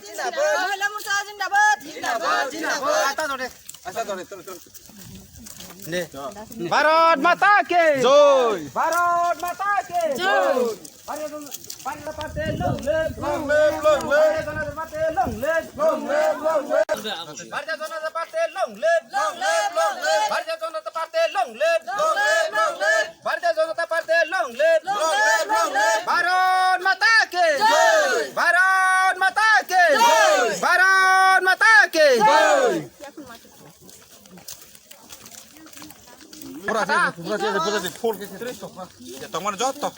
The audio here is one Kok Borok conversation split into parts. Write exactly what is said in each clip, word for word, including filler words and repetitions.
Zindabad. Mahila Morcha zindabad. Zindabad, zindabad. Ata dore. Ata dore, tol, tol. De. Bharat Mata ki. Jai. Bharat Mata ki. Jai. Bharatiya Janata Party long live. Long live, long live. Bharatiya Janata Party long live. Long live, long live. Bharatiya Janata Party long live. Long live, long live. Bharatiya Janata Party long live. Long live, long live. Bharatiya Janata Party long live. Long live, long live. Bharat Mata ki. Jai. Bharat Mata ki. Jai. Bharat Mata ki. Jai. Pura sih, pura sih, pura sih, full ke sih. Ya, teman jatuh.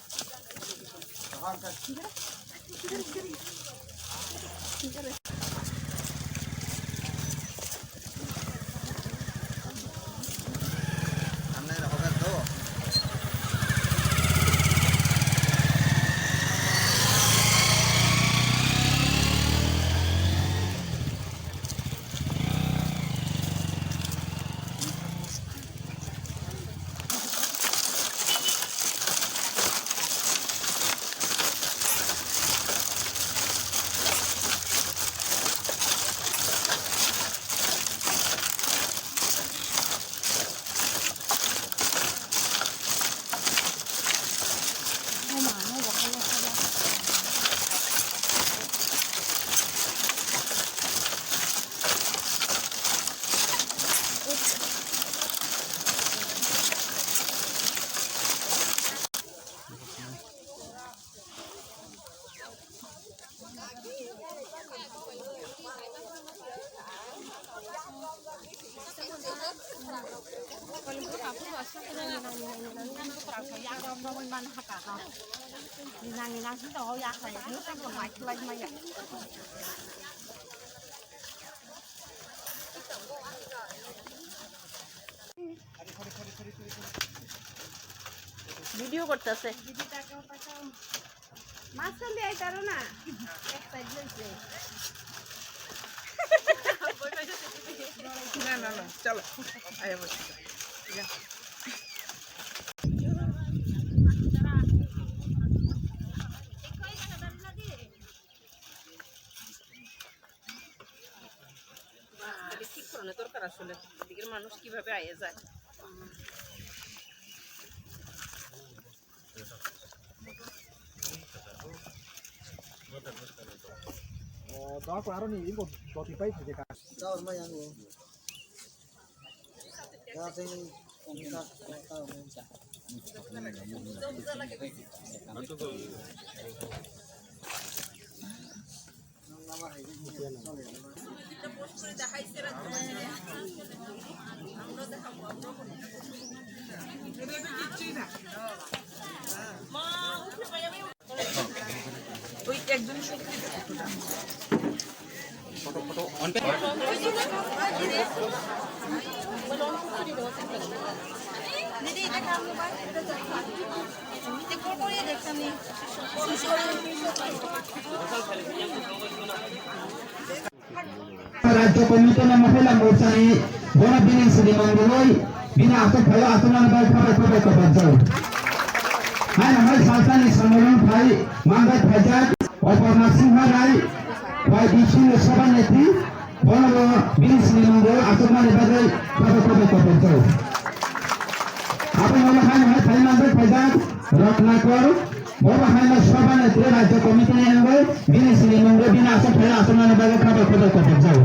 Video করতেছে। মাঝখান দিয়ে আইতারো না। এক সাইড লইছে। না, না, না, চলো। আয়, বসে যাও। যা। ঠিক করানো দরকার আসলে। এদিকের মানুষ কিভাবে আয়ে যায়? Rajya Committee ni Mahila Morcha ni bono bini sini mangwi bini aswk phaio aswk nang bai khabai khabai khabai jao. Hai nahai salsa ni samung phai mangai phaijak Oparna Singha Rai, phai bising ni Sabha Netri, bono bini sini mangwi aswk mani bagwi khabai khabai khabai jao. Abo nahai nahai phai mangai phaijak Ratnakar, Bo bahaino Sabha ni tei Rajya Committee ni wngwi bini sini mungwi bini aswk phai aswk nani bagwi khabai khabai kothok jao.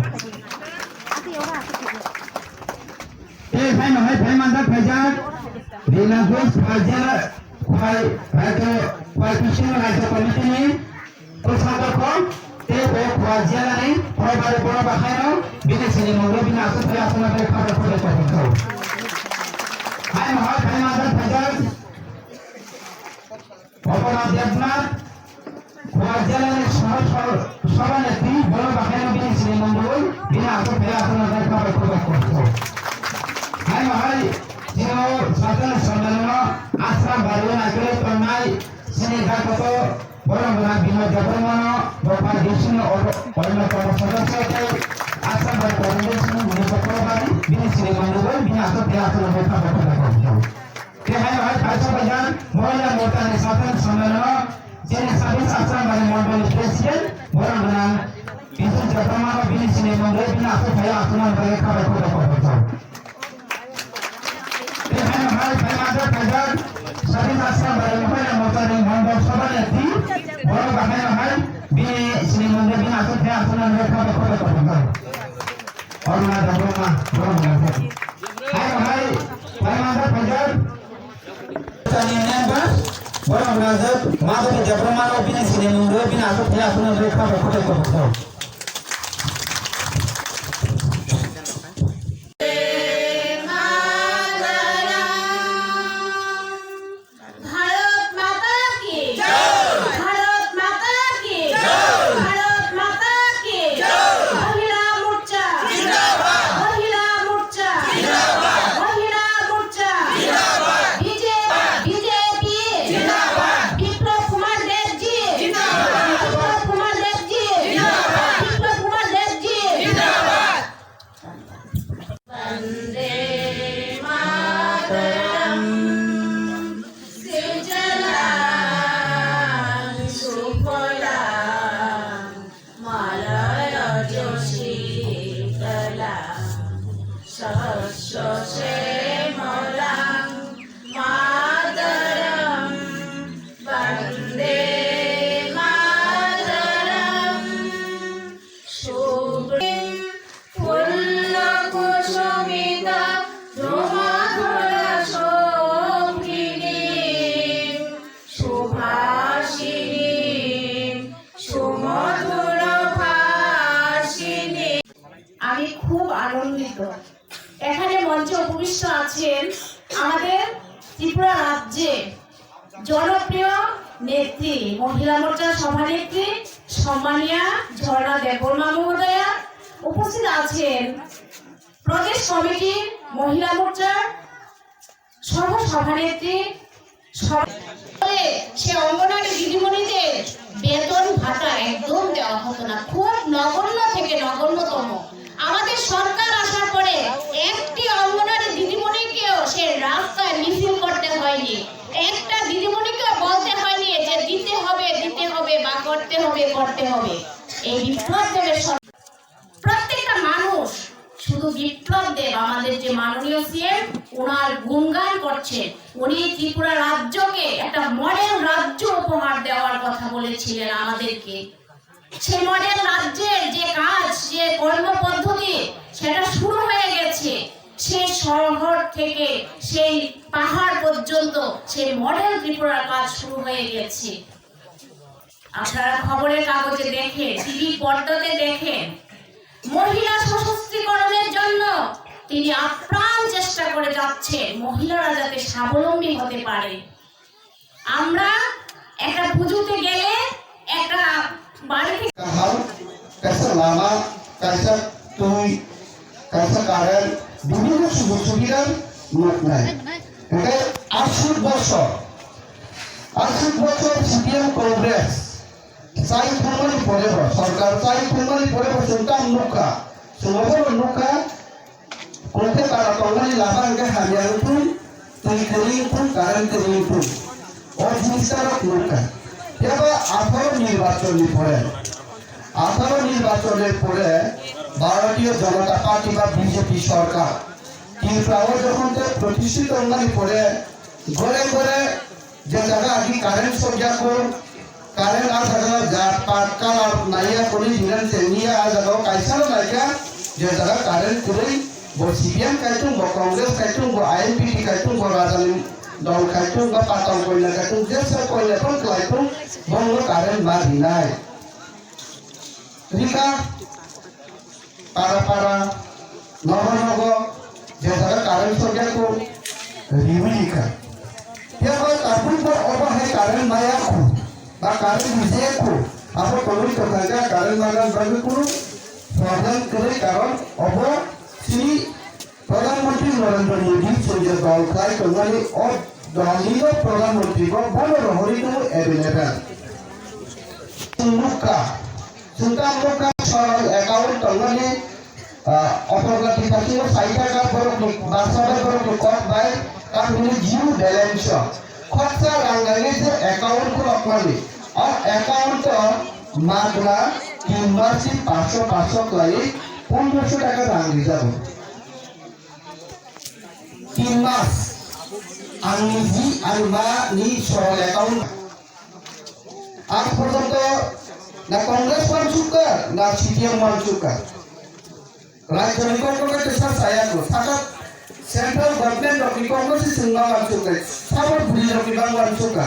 Tei haino hai phai manjak phaijak Rina Ghosh, Fazia, Khwai, Rajya, Khwai Bising Rajya Committee ni Kwchangkha kok tei bo Khwai jela ni Khwai bari bono bahaino bini sini mungwi bini aswk phai aswk nani bagwi khabai khabai kothok jao. Haino hai phai manjak phaijak Opana Debnath, Khwai jela ni Sabha, Sabha Netri, bono bahaino bini sini mungwi, bini aswk phai aswk nani bagwi khabai khabai kothok. Hai mohai, chini o Satan Sonnano, Ashram Bari o naikolwi tongnai, chini Dakhoto, Borom Gwnang Binoy Debbarmano, Bopha Division o Oro-, Orono Tomo Sodosyo tei Ashram Bari President Muniswa Probari, bini sini mungwi, bini aswk phai aswk nani bagwi khabai khabai kothok. Tei hai bai kaisa bai jang Mohila Morcha ni Sathai Sonnano, chini Sabis Ashram Bari Mondol ni President, Borom Gwnang Kwbangma bini sini mungwi bini aswk phaiya aswknani bagwi kha bai khubai kothok kha. Tei haino hai phai manjak phaijak Sadin Assam bai Mohila Morcha ni Mondol Sabha ni T, borok bai haino hai bini sini mungwi bini aswk phaiya aswknani bagwi kha bai khubai kothok kha. Oro na dam rok ma, borok na thak. Haino hai phai manjak phaijak Tani members, borok rajak, Madhavi Debbarma no bini sini mungwi bini aswk phaiya aswknani bagwi kha bai khubai kothok kha. Bharat মাতা কি জয়। ভারত মাতা কি জয়। ভারত মাতা কি জয়। মহিলা মোর্চা জিন্দাবাদ। মহিলা মোর্চা জিন্দাবাদ। মহিলা মোর্চা জিন্দাবাদ। বিজে-, বিজেপি জিন্দাবাদ। বিপ্লব কুমার দেবজি জিন্দাবাদ। বিপ্লব কুমার দেবজি জিন্দাবাদ। বিপ্লব কুমার দেবজি জিন্দাবাদ। वन्दे मातरम्। सुजलां सुफलां मलयजशीतलां शस्यश्यामलां मातरम्। वन्दे मातरम्। सुप्रीं फुल्लकुसुमितद्रुमधुरशोभिनीं सुभाषिणीं सुमधुरभाषिणीम्। আমি খুব আনন্দিত। এখানে মঞ্চে উপবিষ্ট আছেন আমাদের ত্রিপুরা রাজ্যে জনপ্রিয় নেত্রী, মহিলা মোর্চার সভানেত্রী সম্মানীয়া ঝর্ণা দেববর্মা মহোদয়া, উপস্থিত আছেন প্রদেশ কমিটির মহিলা মোর্চার সহ সভানেত্রী, সব-, সে অঙ্গনারী দিদিমণিদের বেতন ভাতা একদম দেওয়া হতো না, খুব নগণ্য থেকে নগণ্যতম। আমাদের সরকার আসার পরে একটি অঙ্গনারী দিদিমণিকেও সে রাস্তায় মিছিল করতে হয়নি, একটা দিদিমণিকেও বলতে হয়নি যে দিতে হবে, দিতে হবে বা করতে হবে, করতে হবে। এই বিপ্লব দেবের সর-, প্রত্যেকটা মানুষ শুধু বিপ্লব দেব, আমাদের যে মাননীয় সিএম, ওনার গুণগান করছেন। উনি ত্রিপুরা রাজ্যকে একটা মডেল রাজ্য উপহার দেওয়ার কথা বলেছিলেন আমাদেরকে। সেই মডেল রাজ্যের যে কাজ, যে কর্মপদ্ধতি, সেটা শুরু হয়ে গেছে। সেই শহর থেকে সেই পাহাড় পর্যন্ত সেই মডেল ত্রিপুরার কাজ শুরু হয়ে গেছে। আপনারা খবরের কাগজে দেখেন, টিভি পর্দাতে দেখেন, মহিলা সশক্তিকরণের জন্য তিনি আপ্রাণ চেষ্টা করে যাচ্ছেন, মহিলারা যাতে স্বাবলম্বী হতে পারে। আমরা একটা পুজোতে গেলে একটা বাড়ি থেকে Kaham, kaisa lama, kaisa twi, kaisa current, bibhinno sujog subida nuknai. Hingke aswk bosor, aswk bosor C P M Congress chai thangmani pore bo, sorkar chai thangmani pore bo chwng tamo nukha, chwng obono nukha, Kunte para tongmani lama hingke hamya wngthung, twi kwrwi wngthung, current kwrwi wngthung. O jinista rok nukha. Phiya ba atharo nirbachon ni pore, atharo nirbachon ni pore Bharatiya Janata Party ba B J P sorkar Tripura o jokhon te protishthito wngmani pore gore gore Je jaga agi current sokya ko, current a jaga jat pat color naiya koni hinan tengya a jaga o kaisa no naikha, je jaga current kwrwi bo C P M kaitung, bo Congress kaitung, bo I N P T kaitung, bo Rajani dol kaitung, ba Patal Koila kaitung, jesa koila tong kwlaitung, bo no current ma rinai. Rika, para para, nogo nogo, je jaga current sokya ko, riwi rika. Phiya ba tabuk bo obo hai current maya ko, ba current rijaya ko, abo tongwi tongkha khe current magan bagwi kunu problem kwrwi, karon obo chini Pradhan Mantri Narendra Modi chwngno dol khlai tongmani o dolni no Pradhan Mantri bo bono rohorwi tongo available. Chwng nukha, chwng ta nukha soral account tongmani, ah, Opragati Patil sai thaka borokni basa bai borokni kok bai tamhini zero balance o khoroksa rang nangwi je account khulokmani. O account o magna Tin mas ni paanch sho paanch sho khlaiwi pondro sho taka rang rijago. Tin mas ang niji ani ma ni soral account. Aaj porjonto na Congress wansukha, na C P M wansukha. Rajyoni kok kok kisa saya ko, saka central government rokni kok no si sengma wansukha, sabo bwrwi rokni bang wansukha.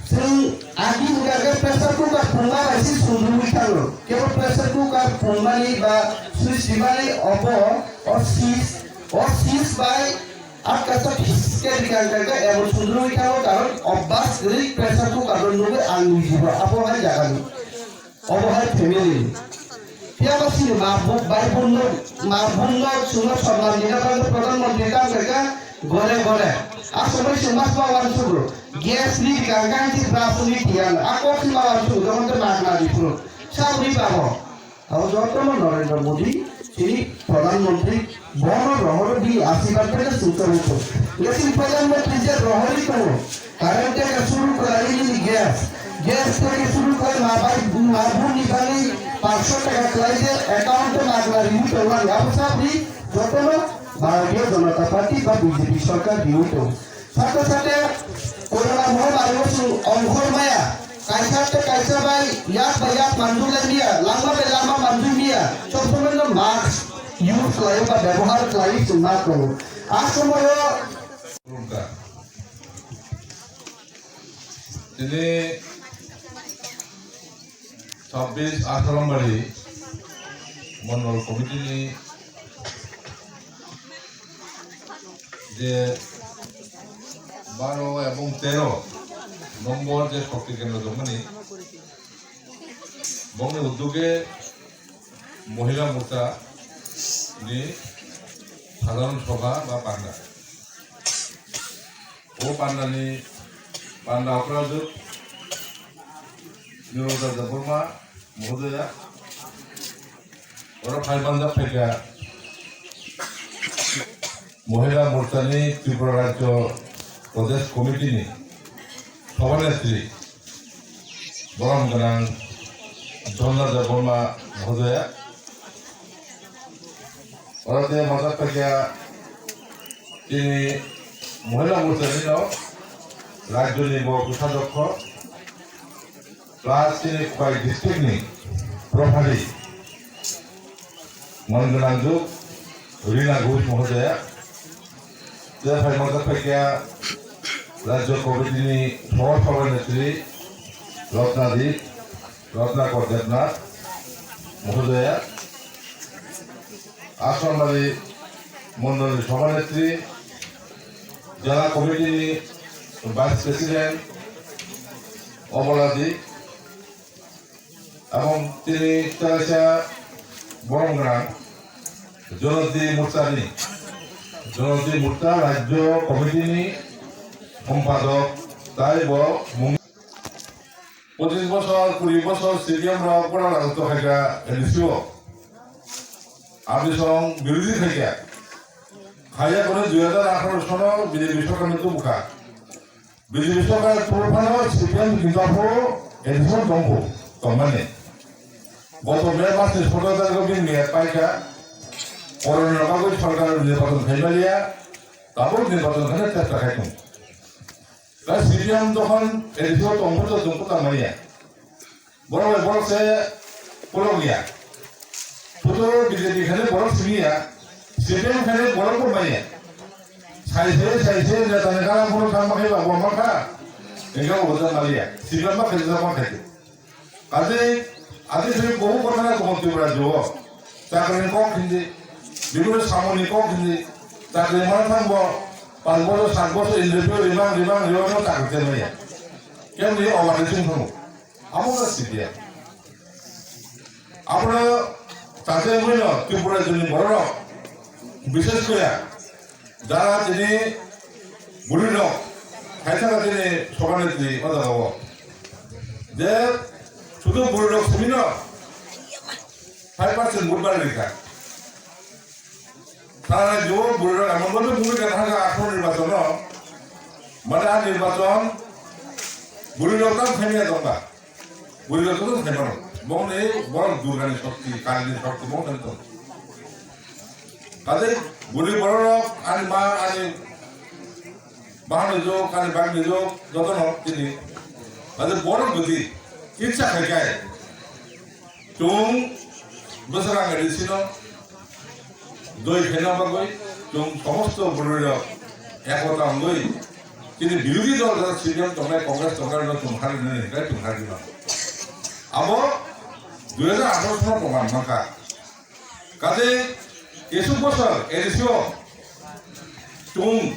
Seng agi hingka khe pressure cooker pungma bai si sundrwi thango. Kebo pressure cooker pungmani ba switch dimani obo o sis, o sis bai atkasa phis khe rikang kang khe ebo sundrwi thango, karon obas kwrwi pressure cooker no nugwi ang niji bo abo hai jaga ni. Obo hai family ni. Phiya ba chini ma bu-, bai bunno, ma bunno chwngno sonman rina bagwi Pradhan Mantri kam khaikha gore gore. A somoi chwng mas ma wansukgo. Gas ni rikang kang si bwraswk ni tiyan. A kok si ma wansukgo, jokhon tei magna di phuru. Sabri babo. Abo jotono Narendra Modi, chini Pradhan Mantri, bono rohoro bini asirwad bai chwng tongwi tongo. Hingke chini Pradhan Mantri je rohorwi tongo, current theke suru khlai nini gas, gas theke suru khlai ma bai, ma buni bagwi paanch sho taka khlai je account o magna riwi tongo, ani abo sabri jotono Bharatiya Janata Party ba B J P sarkar riwi tongo. Sate sate corona mohamari o chwng ongkhor maya, kaisa tei kaisa bai yak bai yak manjui lai maya, lama bai lama manjui maya, sob somoi no mask use khlai ba byabohar khlai chwng ma tongo. A somoi o Khulumkha. Tini sabbish atharo nombori Mondol Committee ni je baro ebong tero nombor je Shakti Kendra tongmani, bongni uddoge Mohila Morcha ni Sadharon Sabha ba panda. O pandani panda oprajwk Niroja Debbarma mohodoya. Oro phai manjak phaikha Mohila Morchani Tripura Rajya Pradesh Committee ni Sabhanetri borom gwnang Dhanraj Debbarma mohodoya. Oro tei majak paikha chini Mohila Morcha ni no rajyo ni bo kwchajokho plus chini Khwai district ni prophari mon gwnangjuk Rina Ghosh mohodoya. Tei phai majak paikha rajyo committee ni sohor sabhanetri Ratna Deep, Ratnakar Debnath mohodoya, Aswamari Mondol ni Sabhanetri, Jela Committee ni Vice President Oboladi, ebong tini kaisa borom gwnang Jonodi Morchani, Jonodi Morcha Rajyo Committee ni Sompadok, tai bo mung Pochis bosor, kuri bosor C P M rok gora rajotw khaikha A D C o. Abisong birodhi khaikha. Khaiya kore dui hajar atharo sono B J P sorkar ni tubukha. B J P sorkar tubuphano C P M ni kintu aphuru A D C o tongkhu, tongmani. Goto May mas ni sotoro tarikh o bini meyad paikha. Koroni rok bagwi sorkar nirbachon khaimaliya, tabuk nirbachon khaina chesta khai tongo. Da C P M dokhon A D C o tongphuto tongphuto manya. Borok bai borok se polok ya. Phuto B J P khane borok simi ya. C P M khane borok bo manya. Sai se, sai se, neta ni kala borok thang makhai ba bo makha. Engka bo da maliya. C P M ba khajak ma khajak. Adi, adi sini bohu kotha na tongo Tripura rajyo o. Chakri ni kok hindi, bibino samung ni kok hindi, chakri mana thang bo, panch bosor, sat bosor interview rimang, rimang, rimang no chakri chenmaya. Kemni obar ni sing thangbo. Amo ka sidia. Abono tate muino Tripura rajyo ni borok rok, bishes koya. Jara tini bwrwi rok, kaisa ka tini sokan tini o jaga o. Je sudu bwrwi rok simi no five percent vote bar rikha. Sara jo bwrwi rok amon bodo bwrwi ka thanga akhon nirbachon no. Mane a nirbachon bwrwi rok tam khaimya tongba. Bwrwi rok tam khaimano. Bongni borok Durgani shokti, Kalini shokti bong tong. Kaje buri borok ani ma ani bahani jok, ani bagni jok, jotono tini. Kaje borok budi itsa khai kai. Chung bwswk ang risino doi khaina bagwi chung somosto bwrwirok ekota wngwi chini birodhi dol jara C P M tongnai, Congress tongnai rokno chung harina hinwi chung harina. Abo dui hajar atharo sono proman mankha. Kaje kesuk bosor A D C o chung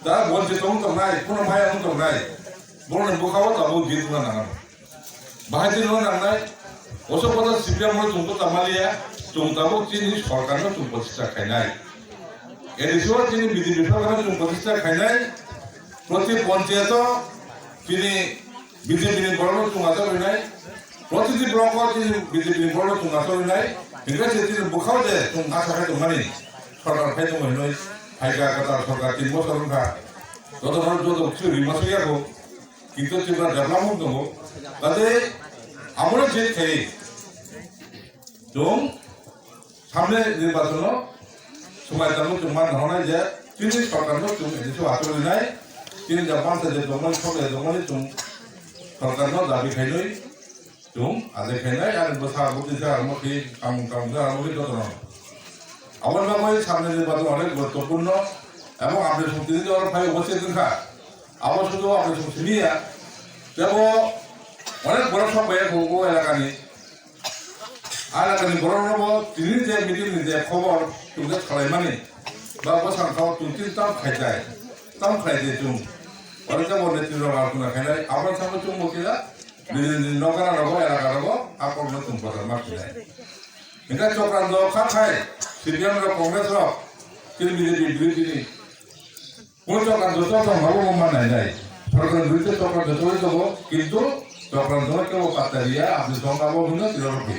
da bonche tong tongnai, kuno maya wng tongnai, borokni bwkhao tabuk git wngna nango. Bahai din wngna nangnai, oso kotor C P M no chung to tamaliya, chung tabuk chini sorkarno chung protiষ্ঠা khainai. A D C o chini B J P sorkarno chung protiষ্ঠা khainai, proti ponchayato chini B J P ni borokno chung achuk rinai, protiti block o chini B J P ni borokno chung achuk rinai, hingke se chini bwkhao je chung asa khai tongmani, sorkar phai tongo hinwi, phaikha kwtal sorkar tin bosor wngkha, joto joto kisi rima sui yago. Kintu Tripura development tongo. Kaje amole jit khai chung samne nirbachono swmai tangwi chung man hwnai je chini sorkarno chung A D C o achuk rinai, chini je pansa je dongmani, sok je dongmani chung sorkarno dabi khainwi chung adai khainai, ani bwsa bwtwi se amo khi kamung kamung se amo khi jotono. Aboni bagwi samne nirbachono onek guruttopurno ebong apni song tini je oro phai upasthit wngkha. Abo sudu abo chwng simi ya. Tebo onek borok sok bai kho o elakani. A elakani borok rokbo tini je meeting ni je khobor chwng je salaimani. Ba bwsang kha chwng tini tam khaijai. Tam khlaijai chwng. Oro tebo netri rok alchona khainai. Abo samo chwng bo kila. Nini nini nokara rogo elaka rogo. Akor no chwng bwsang ma khainai. Hingke chokranjo kha khai. C P M rok Congress rok. Tini B J P birodhi ni. Bo chokranjo chokranjo bo ma nai nai. Sorkar ni biruddhe chokranjo choli tongo, kintu chokranjo no kebo patta riya, apni song abo hino tiro rokhe.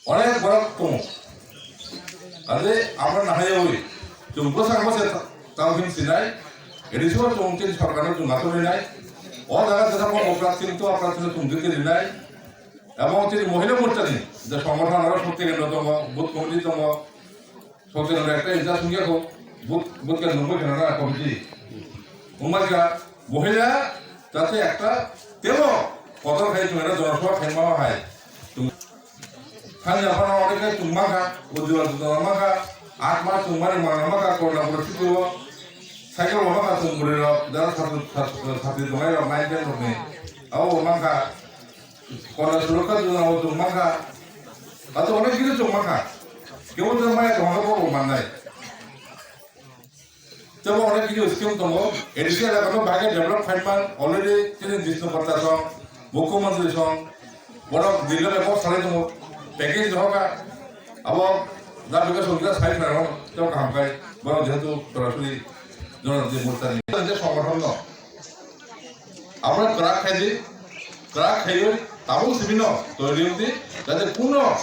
Onek borok tongo. Kaje amra nahai oi. Chwng bwsang bwsang tamo hin sinai. Eri sor chwng tin sorkar no chwng ato rinai. O jaga jesa mo oprak tin to oprak tin chwng dite rinai. Abo tin mohila morcha ni. Je songothan aro shokti kendro tongo, booth committee tongo. Sotero ekta incha sungya ko, but, but ke nunggu kena na committee. Umar ka, mohila, jate ekta, tebo, kotor khai chunga na, jonasabha khai ma hai. Tung, thang ya phana ore khai tung ma kha, ujjwal tung ma kha, atma tung ma ma ma kha, korna pura sitio, cycle ma kha tung buri ro, dara satu, satu, satu tung ai ro, main ten ro ne. Au ma kha, Kona surokkha jona o chwng mankha. Tato onek kisu chwng mankha. Kebo chwng maya tongkha bo mannai. Tebo onek kisu scheme tongo. A D C elaka no bahai khe develop khaimani already chini Bishnu Patta song, Mukhyamantri song, borok Delhi bai kok salai tongo. Package rohorkha. Abo da bikha song kisa sai khna rok tebo kaham khai. Borok jehetu sorasori Jonajati Morcha ni. Songothon no. Abo kwrak khai di, kwrak khaiwi tabuk simi no toiri wng di, jate kuno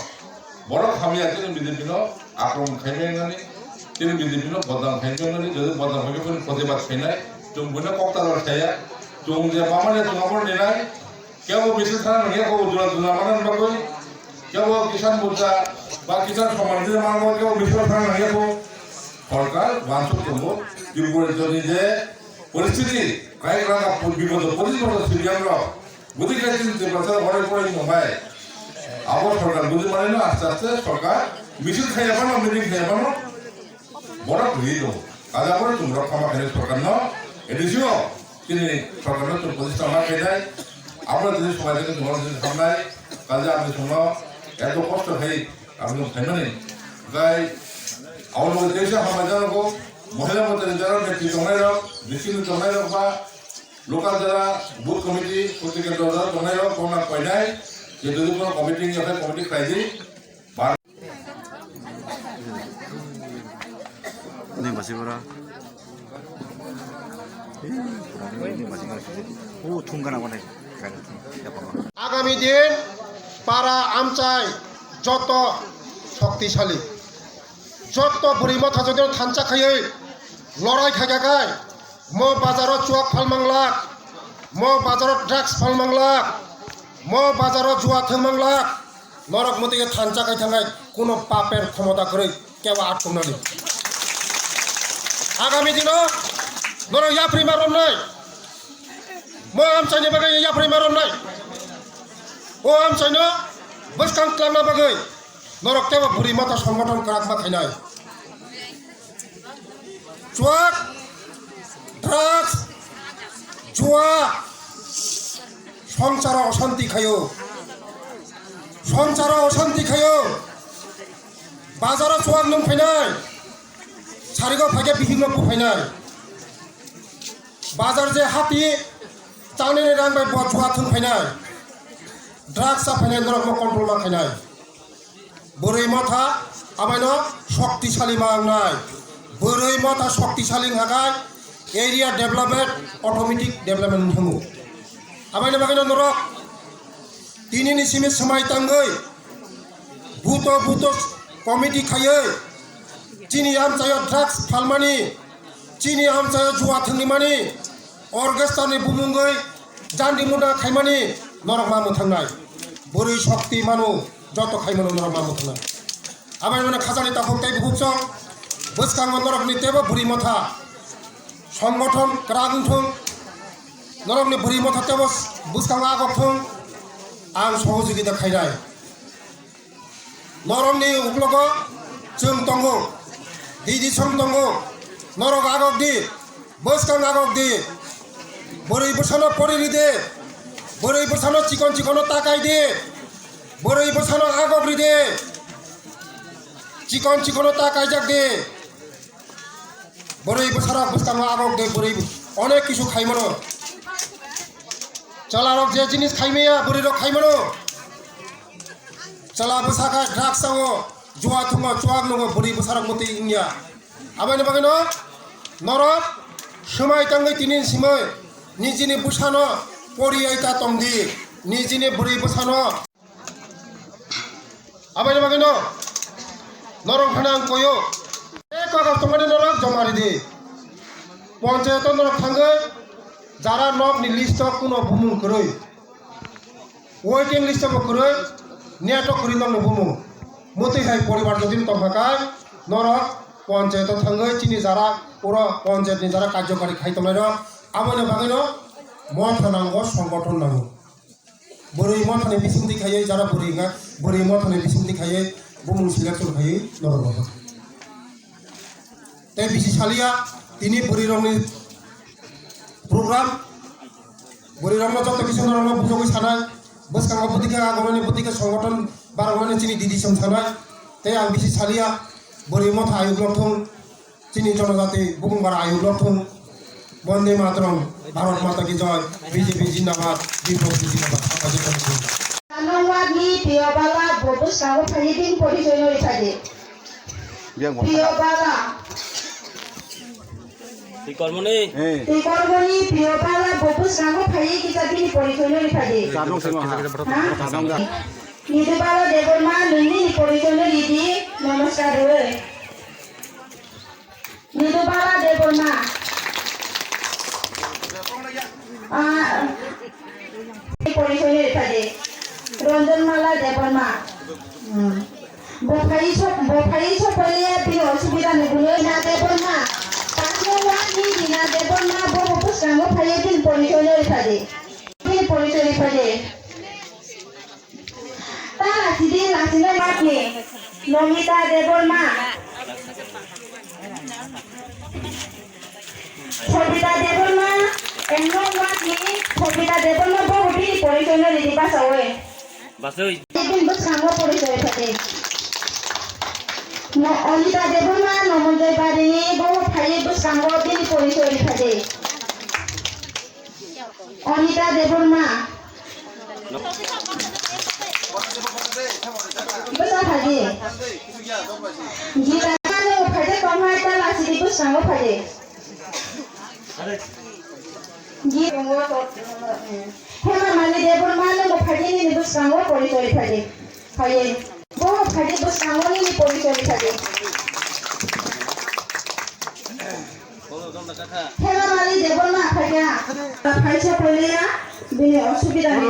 borok hamya chini B J P no akromon khai maya nani, chini B J P no bodnam khai maya nani, jodi bodnam khai maya nani protibad khainai, chwng buino kok talwar khaiya, chwng je bamani chwng abo ninai, kebo misil thana nangya ko jura jura mana bagwi, kebo Kisan Morcha ba Kisan Samman Nidhi mana bagwi kebo misil thana nangya ko, sorkar wansuk tongo, Tripura jodi je Poristhiti, kaibrangma pun bipodo, poris boso siriyamrok, budi kaisin Tiprasa horai porai nongbai. Abo sorkar budi manino aste aste sorkar misil khaiya phano, meeting khaiya phano, borok rwi do. Kaja pore chwng rok khama khainai sorkarno, A D C o chini sorkarno chwng pochis tama khainai, abo jodi somai jodi chwng rok jodi thangnai, kaja aboni chwngno eto kosto khai, Aboni phaimani, gai, abo loge teisa hambai jana ko, mohila mochani jana netri tongnai rok, district ni tongnai rok ba, local jana, booth committee, protiki jana tongnai rok, kona koinai, je jodi kono committee ni akhai committee khlai di, bar. Ini masih berapa? Agami din para amchai joto shoktisali, joto bwrwi motha jodi thansa khaiwi lorai khaikha khai, mo bazaro chuak phalmanglak, mo bazaro drugs phalmanglak, Mo bazaro jua thwngmang lak, norok mwtwi thansa khai thangnai, kuno paper khomota kwrwi kebo atkoknani. Agami dino norok yapri ma romnai, mo amchaini bagwi yapri ma romnai, o amchaino bwskang twlangna bagwi norok kebo bwrwi motha songgothon kwrak ma khainai. Chuak, drugs, jua, songsaro osanti khayo. Songsaro osanti khayo. Bazaro chuak nung phainai. Sarigo phaikhe bihikno buphainai. Bazar je hati chanini rang bai bo jua thung phainai. Drugs cha phainai norokno control ma khainai. Bwrwi motha abaino shoktisali ma wngnai. Bwrwi motha shoktisali wngkha khe area development, automatic development wngthango. Abaino bagwino norok tinini simi swmai tangwi buto buto committee khaiwi chini amchaio drugs phalmani, chini amchaio jua thwngrimani, orchestra ni bumungwi jandi muda khaimani norok ma mwthangnai. Bwrwi shokti manu joto khaimano norok ma mwthangnai. Abai mane khajani takhuk tei bukhuk chwng bwskango norokni teibo bwrwi motha songgothon kwrak wngthung, norokni bwrwi motha teibo bwskango agok thung, ang sohojogita khainai. Norokni uklogo chwng tongo, didi song tongo, norok agok di, bwskang agok di, bwrwi bwsano pori ri de, bwrwi bwsano chikon chikono takai di, bwrwi bwsano agok ri de, chikon chikono takaijak di, bwrwi bwsarok bwskango agok di, bwrwi onek kisu khaimano, chwlarok je jinis khaimaya bwrwirok khaimano. Chwla bwsa kha drugs o, jua thwngo, chuak nungo, bwrwi bwsarok mwtwi wngya. Aboni bagwino norok swmai tangwi tini simwi nijini bwsano poriyai ta tongdi, nijini bwrwi bwsano. Aboni bagwino norok phano ang koyo, ek kagoj tongmani norok joma ridi. Ponchayato norok thangwi jara nokni list o kuno bumung kwrwi. Waiting list o bo kwrwi, net o kwrwi nokno bumung. Mwtwi hai poribar jodi tongkha khe norok ponchayat o thangwi chini jara oro ponchayat ni jara karjokari khai tongnai rok. Aboni bagwi no motha nango, songgothon nango. Bwrwi motha ni bisingtwi khaiwi jara bwrwi wngkha, bwrwi motha ni bisingtwi khaiwi bumung selection khaiwi norok rok. Tei bisi saliya tini bwrwi rokni program, bwrwi rokno joto kisa norokno bujogwi sanai, bwskango bwtwi khe agomani bwtwi khe songgothon barokmani chini didi song sanai, tei ang bisi saliya bwrwi motha ayuk lok thung, chini jonojati bukung bara ayuk lok thung. Bonde Mataram, Bharat Mata ki Joy, B J P Jindabad, Biplob Ji Jindabad, Sapa Jindabad. Ano wadi Piyabala bo bwskango phaiwi bini porichoi no rwphai di. Biang bo. Piyabala. Twi kormoni. Eh. Twi kormoni Piyabala bo bwskango phaiwi kisa bini porichoi no rwphai di. Kadok sima. Ha? Kadok ga. Nidubala Debbarma nwng nini porichoi no ridi, namaskar rwui. Nidubala Debbarma. Ah, porichoi ni rwphai di. Ranjanmala Debbarma. Hmm. Bo phai so, bo phai so phaile bini osubida ni bwlwi na Debbarma. Pasno wadi Rina Debbarma bo bo bwskango phaiwi bini porichoi ni rwphai di. Bini porichoi rwphai di. Ta lachidi lachina matni Nomita Debbarma. Sobita Debbarma, Engno matni Sobita Debbarma bo bini porichoi no ridi basawi. Basui. Bini bwskango porichoi phadi. No, Anita Debbarma, Nomonjoi Barini bo phaiwi bwskango bini porichoi phadi. Anita Debbarma. Bwsa phadi. Gita no phaide tonghai ta lachidi bwskango phadi. Gi-, Hema Mali Debbarma no phaide nini bwskango porichoi phadi. Phaiye. Bo phaide bwskango nini porichoi phadi. Hema Mali Debbarma phaikha. Phaisa phailiya, bini osubida ni.